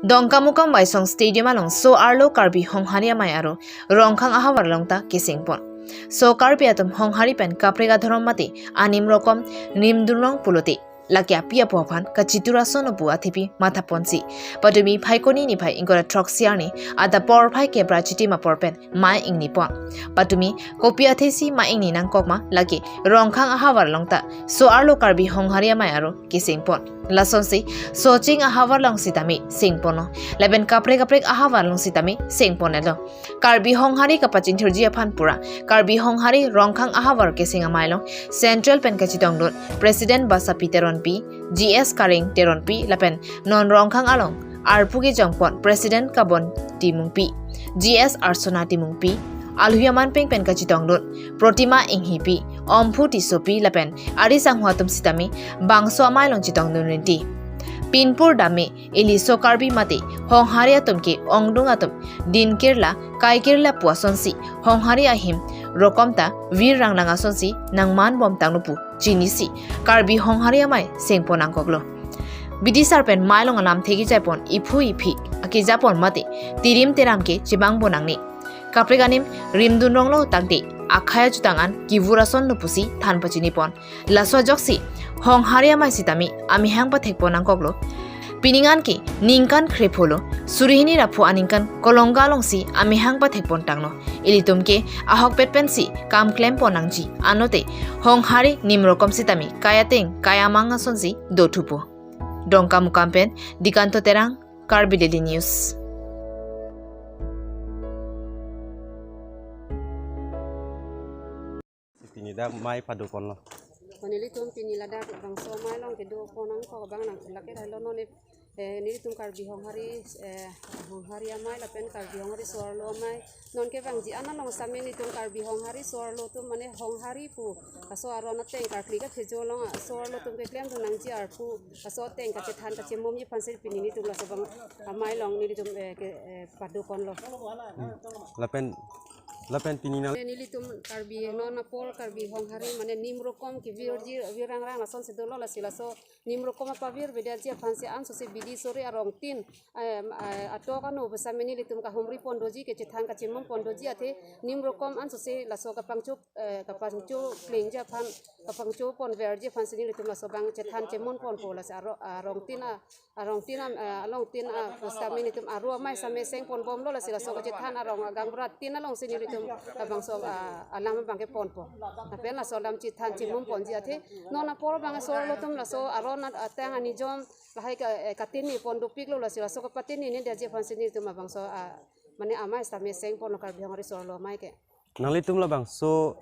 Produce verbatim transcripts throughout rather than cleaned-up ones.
Dongkamukam Waisong Stadium along so-arlo Karbi Honghari Amei aro Rongkhang ahavar along ta kesengpon. So Karbi atum Honghari pen kaprek adhorom mate anim rokom nimdunrong pulote lake api apo aphan kachitur ason opu athipi mathaponsi, patumi Phaikuni niphai ingkoi ra throksi arni adap porphai kep ra chitim apor pen mei ingnipon. Patumi kopi athesi mei ingni nangkok ma, lake Rongkhang ahavar along ta so-arlo Karbi Honghari Amei aro kesengpon. Lasonsi Soching ahavar along sitame sengponlo, lapen kaprek kaprek ahavar along sitame sengponlo. Karbi Honghari kapachinthurji aphan pura Karbi Honghari Rongkhang ahavar keseng amei along Central pen kachetongdun President Basapi Teronpi, G S Kareng Teronpi lapen non Rongkhang along arpu kejongpon President Kabon Timungpi, G S Arsona Timungpi, Alhuya Manpeng pen kachetongdun Protima Inghipi, Omphu Tissopi lapen ari sangho atum sitame bangso amei along chetongdun rinti. Pinpur dame ili so Karbi mate Honghari atum ke ongdung atum dinkirla kaikirla pu asonsi Honghari ahim rokom ta vir ranglang asonsi nangmanbom tanglo pu chinisi Karbi Honghari Amei sengpon nangkoklo. Bidisar pen mei along alamthe kejaipon iphu iphi akejapon mate tirim teram ke chebangpon nangne. Kaprek anim rimdunronglo tangte akhei ajutang an kevur asonlo pusi than pachinipon. Laso ajoksi Honghari Amei sitame amehang pathekpon nangkoklo. Pining an ke ningkan kre pholo, suri hini ra pho aningkan kolongga alongsi amehang pathekpon tanglo. Ilitum ke ahokpet pensi kam klempon nangji. Anlote Honghari nimrokom sitame kai ateng kai amang asonsi dothupo. Dongkamukam pen Dikanto Terang, Karbi Daily News. Pini dak mei padoponlo. Nelitum pini ladak bangso mei along kedopon nangkok abang nang lake dah lo non, eh, nelitum Karbi Honghari, eh, Honghari Amei lapen Karbi Honghari so-arlo amei. Non kevangji an along sitame nelitum Karbi Honghari so-arlo atum mane Honghari pu laso aron ateng karkli kaphejo along so-arlo atum keklemdun nangji arpu laso ateng kachethan kachemumji aphansi pini nelitum laso abang amei along nelitum, eh, ke, eh, padoponlo. Hmm. Lapen, lapen pini nang- Nelitum Karbi non apor Karbi Honghari mane nimrokom kevirji vir rangrang lasonsi dolo, lasi laso nimrokom apavirvedetji aphansi ansose bidi sore arongtin, eh, eh, atok ano besame nelitum kahumripon doji kachethan kachemumpon doji athe nimrokom ansose laso kapangcho, eh, kapangcho plengji aphan kapangchoponverji aphansi nelitum laso abang chethan chemunponpo, lasi aro, arongtin a, arongtin a, eh, alongtin a, sitame nelitum aro amei sitame sengponbomlo, lasi laso kachethan arong agaonbura tin alongsi nelitum labangso, ah, alam abang keponpo. Lapen laso alam chethan chemumponji athe non apor abang so-arlo atum laso aron at-, ateng anijom lahai ka, eh, katinipon dopiklo, lasi laso kapatinivedetji aphansi nelitum labangso, ah, mane amei sitame sengponlo Karbi Honghari so-arlo amei ke. Nanglitum labangso,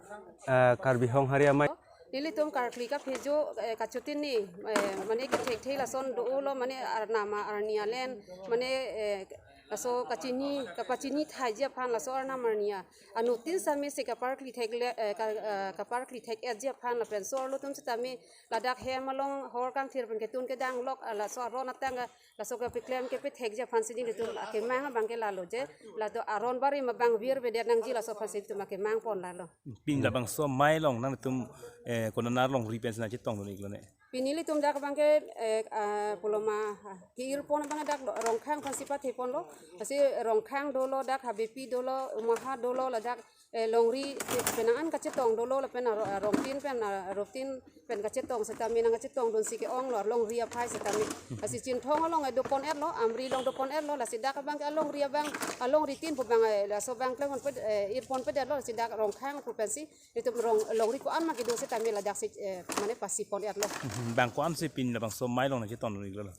eh, Karbi Honghari Amei. Nelitum karkli kaphejo, eh, kachotini, eh, mane kethekthe lason dolo mane arnam arni alen mane, eh, laso kachini kapachini thaiji aphan laso arnam arni anuttin sitame si kaparkli thekle, eh, ka, eh, kaparkli theketji aphan lapen so-arlo atum sitame ladak hem along hor kangthir pen ketun kedang lok, ah, laso aron ateng, ah, laso kepeklem kepethekji aphansi nelitum akemang abang ke lalo je, ladak aron barim abang virvedet nangji laso aphansi nelitum akemangpon lalo. Pini labangso amei along nangtum, eh, konat longri pensi nangchetongdun-iklo ne? Pini nelitum dak abang ke, eh, ah, puloma, ah, ke-irpon abang dak lo, Rongkhang aphansi patheponlo. Lasi Rongkhang dolo, dak Habepi dolo, Omaha dolo, ladak, eh, longri penang an kachetong dolo lapen aro-, arongtin pen, ah, aroptin pen kachetong sitame nangkachetongdunsi ke-onglo longri aphai sitame. Lasi Chinthong along, eh, doponetlo, Amri along doponetlo, lasi dak abang ke alongri abang, alongri tin pu abang, eh, laso abang klemponpe, eh, irponpedetlo, lasi dak Rongkhang pu pensi nelitum rong, longri ko-an ma kedo sitame ladaksi, eh, mane pasiponetlo. Mhm, bang ko-ansi pini labangso amei along nangchetongdun-iklo?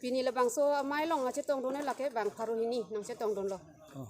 Pini labangso amei along nangchetongdun lake bang pharo hini nangchetongdunlo. Oh.